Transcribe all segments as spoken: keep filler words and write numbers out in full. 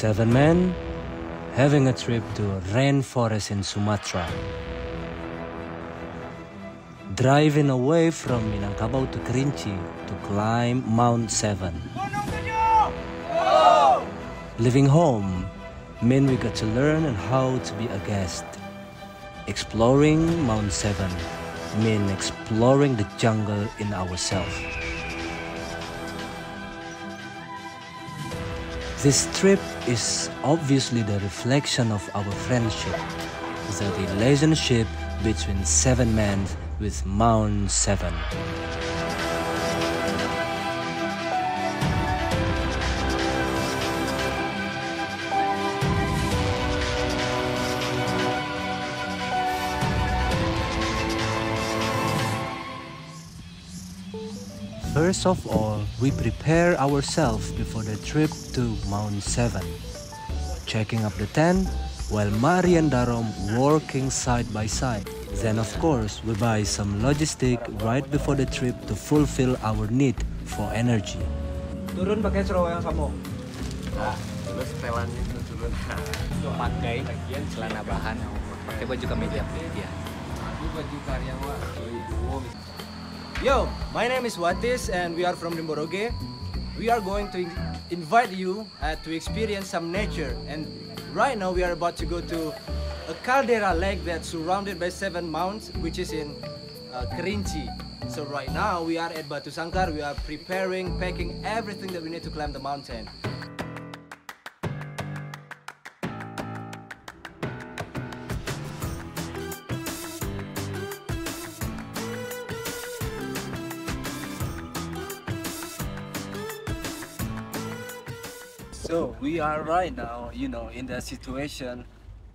Seven men having a trip to rainforest in Sumatra. Driving away from Minangkabau to Kerinci to climb Mount Seven. Leaving home mean we got to learn on how to be a guest. Exploring Mount Seven mean exploring the jungle in ourselves. This trip is obviously the reflection of our friendship, the relationship between Seven men with Mount Seven. First of all, we prepare ourselves before the trip to Mount Seven. Checking up the tent, while Mari and Darom working side by side. Then of course, we buy some logistic right before the trip to fulfill our need for energy. Turun pakai sarawa yang samo. Nah, terus setelannya tuh turun. Pakai celana bahan, pakai baju kemeja putih. Aku baju karyawan. Yo, my name is Watis and we are from Rimbo Roge. We are going to in- invite you uh, to experience some nature. And right now we are about to go to a caldera lake that's surrounded by seven mounts, which is in uh, Kerinci. So right now we are at Batu Sangkar. We are preparing, packing everything that we need to climb the mountain. So we are right now, you know, in the situation.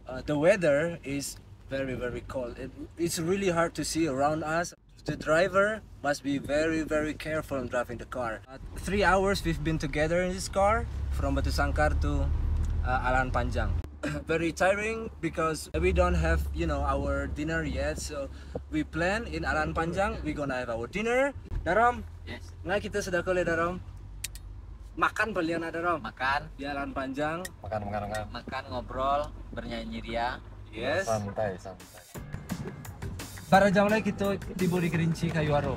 Uh, the weather is very, very cold. It, it's really hard to see around us. The driver must be very, very careful in driving the car. Uh, three hours we've been together in this car from Batu Sangkar to uh, Alahan Panjang. Very tiring because we don't have, you know, our dinner yet. So we plan in Alahan Panjang, we gonna have our dinner. Darom, yes. Nah kita sudah koleh Darom. Makan paliang nak Darom. Makan. Di Alahan Panjang. Makan, makan, makan. Makan, ngobrol, bernyanyi ria. Yes. Santai, santai. Bara jam lai kito tibo di Kerinci, Kayu Aro?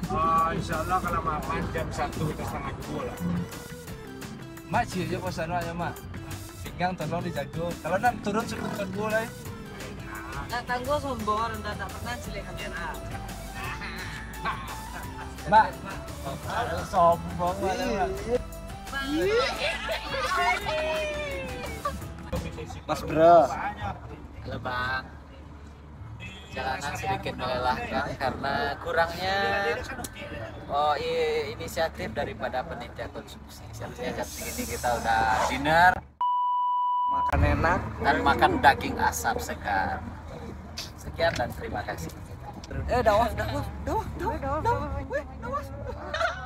Ah, insya Allah kalau mapan jam satu atau setengah dua lah. Mak, ciek je pesan awak ya, Mak. Pinggang tolong dijago. Kalau nak turun sebentar dulu lai. Nak tangguh sombong, dah tak pernah cilik kamera. Mak, sombong banget, Mak. Mas Bro. Halo, Bang. Jalanan sedikit melelahkan karena kurangnya, oh, i- inisiatif daripada penitia konsumsi. Seharusnya jam segini kita udah dinner. Makan enak. Dan makan daging asap segar. Sekian dan terima kasih. Eh, dakwah, dakwah, dakwah, dakwah, dakwah. Weh, dakwah. Dakwah.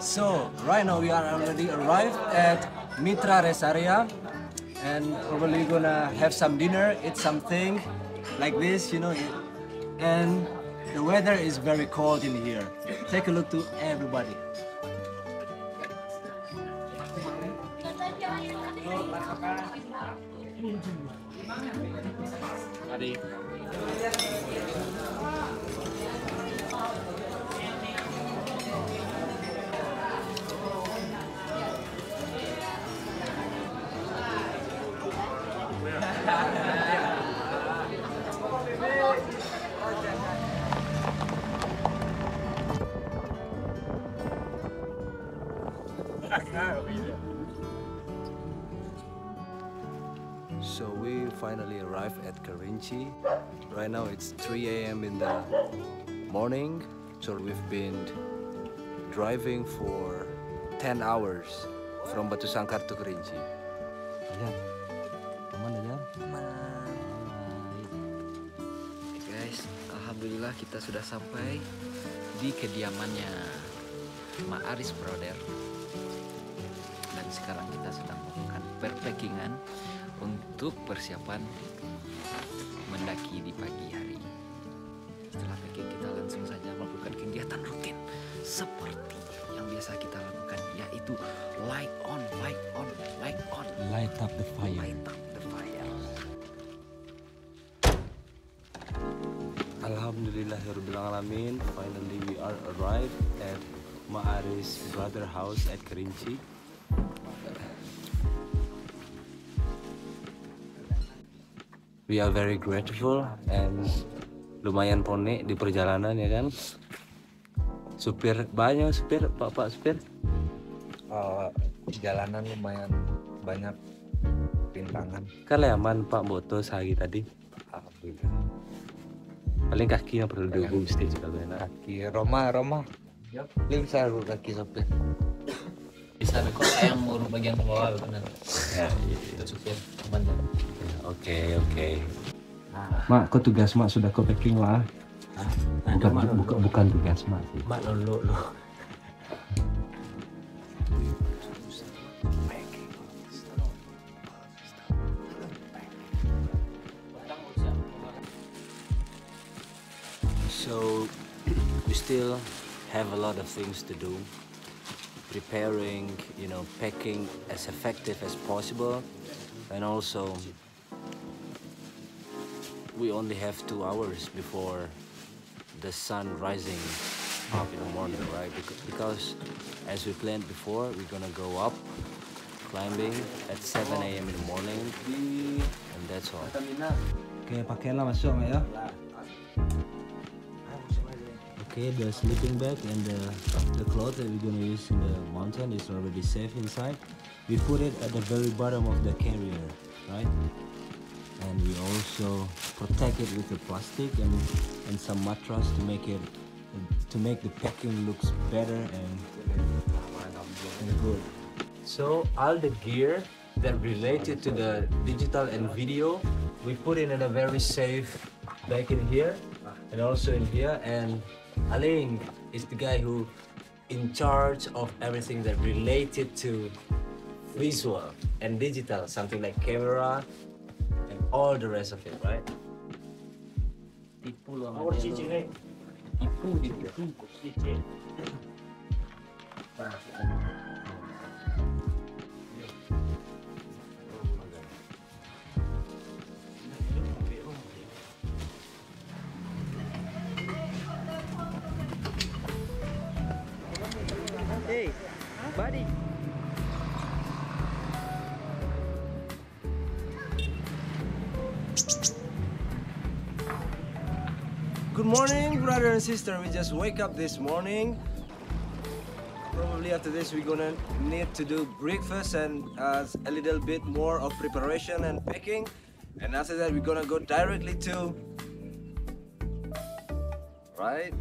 So, right now we are already arrived at Mitra Rest Area, and probably gonna have some dinner, eat something like this, you know, and the weather is very cold in here. Take a look to everybody. So we finally arrived at Kerinci. Right now it's three a m in the morning. So we've been driving for ten hours from Batu Sangkar to Kerinci. Ajan, aman, Ajan? Aman. Alright. Oke guys, alhamdulillah kita sudah sampai di kediamannya Mak Aris Brother. Dan sekarang kita sedang melakukan perpackingan untuk persiapan mendaki di pagi hari. Setelah packing, kita langsung saja melakukan kegiatan rutin seperti yang biasa kita lakukan, yaitu light on, light on, light on. Light up the fire. Light up the fire. Alhamdulillahirabbil alamin, finally we are arrived at Mak Aris Brother House at Kerinci. We are very grateful and lumayan ponek di perjalanan, ya kan? Supir, banyak supir, Pak-pak supir. Eh, jalanan lumayan banyak rintangan. Kan lah aman, Pak, moto sehari tadi. Alhamdulillah. Paling kaki yang perlu diurus, stage kalau enak. Kaki, Roma, Roma. Dia bisa urus kaki sopir. Bisa beko yang urus bagian bawah, benar. Ya, iya. Itu sopir, aman dah. Ya, oke, oke. Nah. Mak, kau tugas Mak sudah kau packing lah. Hah? Bukan, Mak, bukan, bukan tugas Mak sih. Mak, lo, lo, lo. So, we still have a lot of things to do. Preparing, you know, packing as effective as possible. And also, we only have two hours before the sun rising up in the morning, right? Bec-, because as we planned before, we're gonna go up climbing at seven a m in the morning, and that's all. Oke, pakaianlah masuk, Mak, ya. Okay, the sleeping bag and the, the cloth that we're gonna use in the mountain is already safe inside. We put it at the very bottom of the carrier, right? And we also protect it with the plastic and, and some mattress to make it, to make the packing looks better and, and good. So all the gear that related to the digital and video, we put it in a very safe bag in here and also in here. And Aling is the guy who in charge of everything that related to visual and digital, something like camera and all the rest of it, right? Tipu lo. Tipu, tipu. Hey, buddy. Good morning, brother and sister. We just wake up this morning. Probably after this, we're gonna need to do breakfast and, uh, a little bit more of preparation and packing. And after that, we're gonna go directly to, right?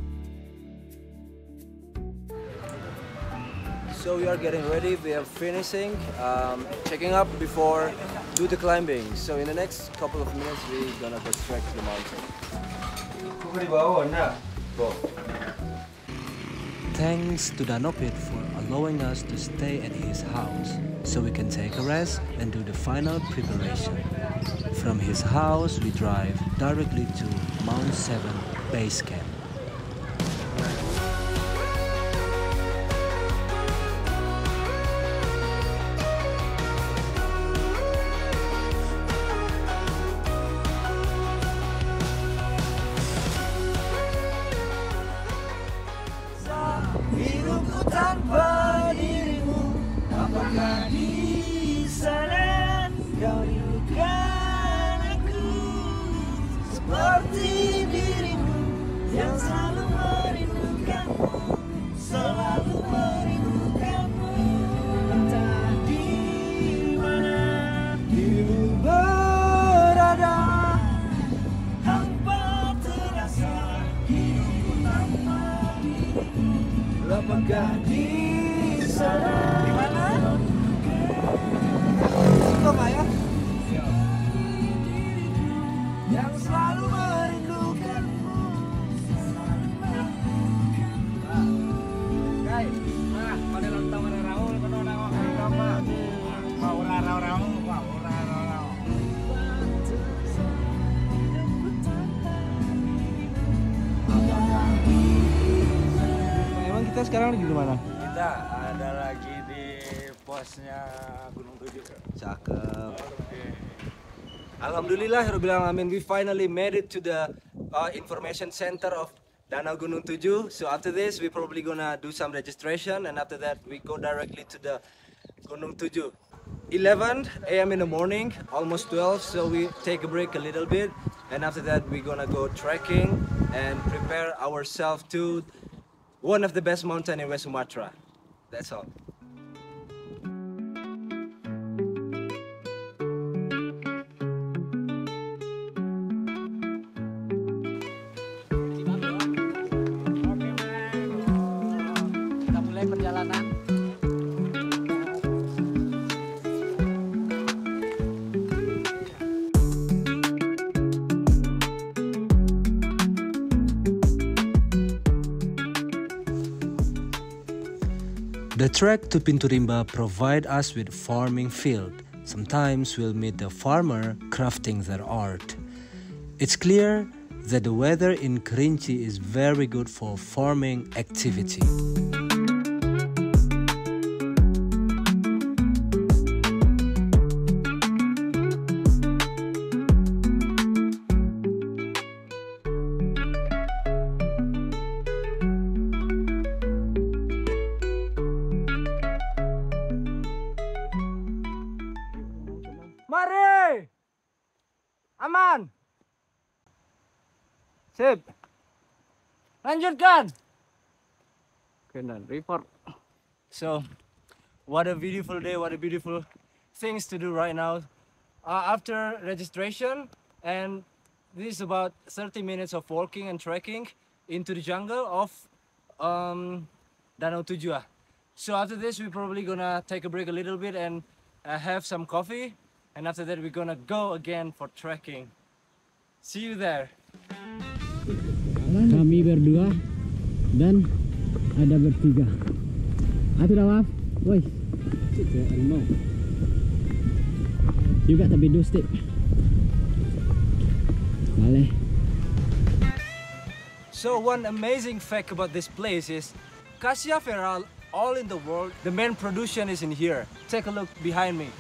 So we are getting ready. We are finishing, um, checking up before do the climbing. So in the next couple of minutes, we're gonna go straight to the mountain. Kok di bawah, nak? Thanks to Danopit for allowing us to stay at his house, so we can take a rest and do the final preparation. From his house, we drive directly to Mount Seven Base Camp. Hidupku tanpa dirimu, apakah di sana kau rindukan aku? Seperti dirimu yang Di mana? Suka, Pak, ya? Yang selalu merindukanmu. Kai, ah, pada nonton pada Raul, pada nonton pada Raul. Mau ora Raul, Raul, mau ora Raul, Raul. Emang kita sekarang lagi di mana? Kita ada lagi di posnya Gunung Tujuh. Cakep. Alhamdulillah, Rabbil Alamin, we finally made it to the uh, information center of Danau Gunung Tujuh. So after this, we probably gonna do some registration, and after that, we go directly to the Gunung Tujuh. Eleven a m in the morning, almost twelve, so we take a break a little bit, and after that, we're gonna go trekking and prepare ourselves to one of the best mountain in West Sumatra. That's all. Kita mulai perjalanan. The trek to Pinturimba provide us with farming field. Sometimes we'll meet the farmer crafting their art. It's clear that the weather in Kerinci is very good for farming activity. Mari! Aman! Sip. Lanjutkan. Oke, dan report. So, what a beautiful day, what a beautiful things to do right now. Uh, after registration, and this is about thirty minutes of walking and trekking into the jungle of um, Danau Tujuh. Ah. So after this, we're probably gonna take a break a little bit and uh, have some coffee. And after that, we're gonna go again for trekking. See you there. Kami berdua dan ada bertiga. Atu dah, Waf? Woi. Juga tapi dua step. Boleh. So one amazing fact about this place is cassia feral all in the world, the main production is in here. Take a look behind me.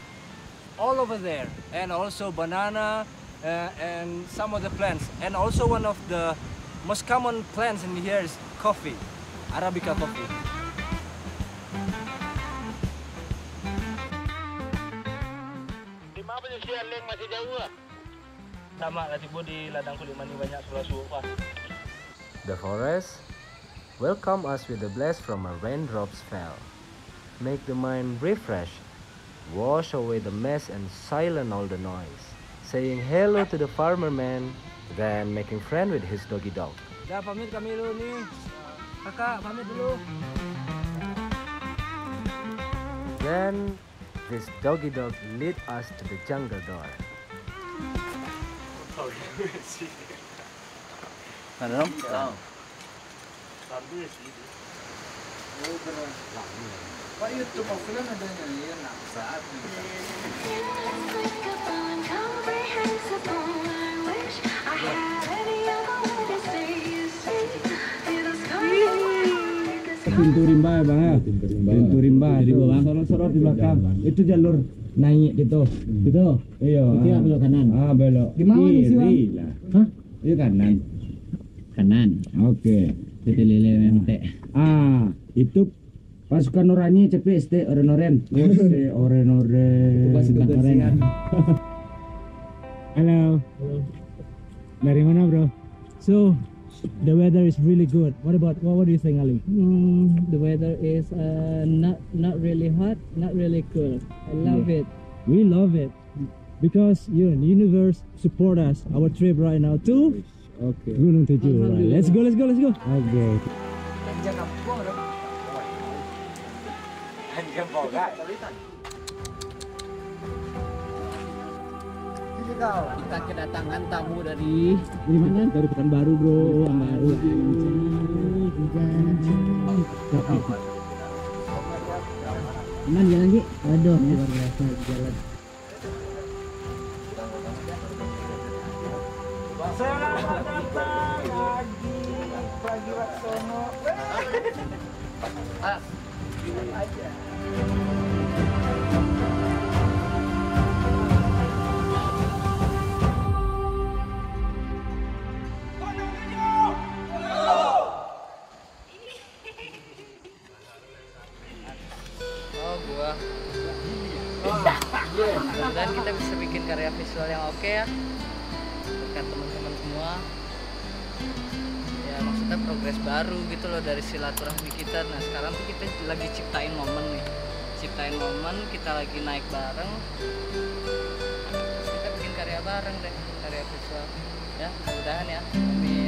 All over there. And also banana uh, and some other plants. And also one of the most common plants in here is coffee, Arabica coffee. Di mana posisi Aleng masih jauh lah? Tamak lah tibo di ladang kulik manih banyak sulah suok lah. The forest welcome us with a blast from a raindrops fell. Make the mind refresh, wash away the mess and silence all the noise. Saying hello to the farmer man, then making friend with his doggy dog. Dah pamit kami dulu ni. Kakak pamit dulu. Then this doggy dog lead us to the jungle door. Ada dong? Pak, YouTube aku kan ada nyanyian, nah, saat ni. Pintu rimba, Bang, ya? Pintu rimba. Pintu rimba. Jadi, tu, Bang, sorot-sorot di belakang. Itu jalur naik gitu. Hmm. Gitu? Iya. Itu yang belok kanan. Ah, belok. Di mana sih, Bang? Kiri lah. Hah? Iya, kanan. Kanan. Oke. Itu lele mentek. Ah, itu pasukan oranye, cepek, stek, oren-oren. Oh, stek, oren-oren. Itu pasukan oranye. Halo. Halo. Dari mana, bro? So, the weather is really good. What about, what, what do you think, Ali? Mm, the weather is uh, not not really hot, not really cool. I love it. We love it because you know, the universe support us. Our trip right now to Oke. Gunung Tujuh. Alhamdulillah. Let's go, let's go, let's go. Oke. Kerja kampung dong. Kita kedatangan tamu dari, dari mana? Dari Pekanbaru, bro. Pekanbaru. Aman jalan, Ki? Aduh, luar biasa jalan. Selamat datang, Agi Pragiwaksono. Oh, gua. Mudah-mudahan kita bisa bikin karya visual yang oke ya, berkat teman-teman semua. Ya, maksudnya progres baru gitu loh dari silaturahmi kita. Nah, sekarang tuh kita lagi ciptain momen nih, ciptain momen, kita lagi naik bareng. Terus kita bikin karya bareng deh, karya visual. Ya, mudah-mudahan ya. Amin.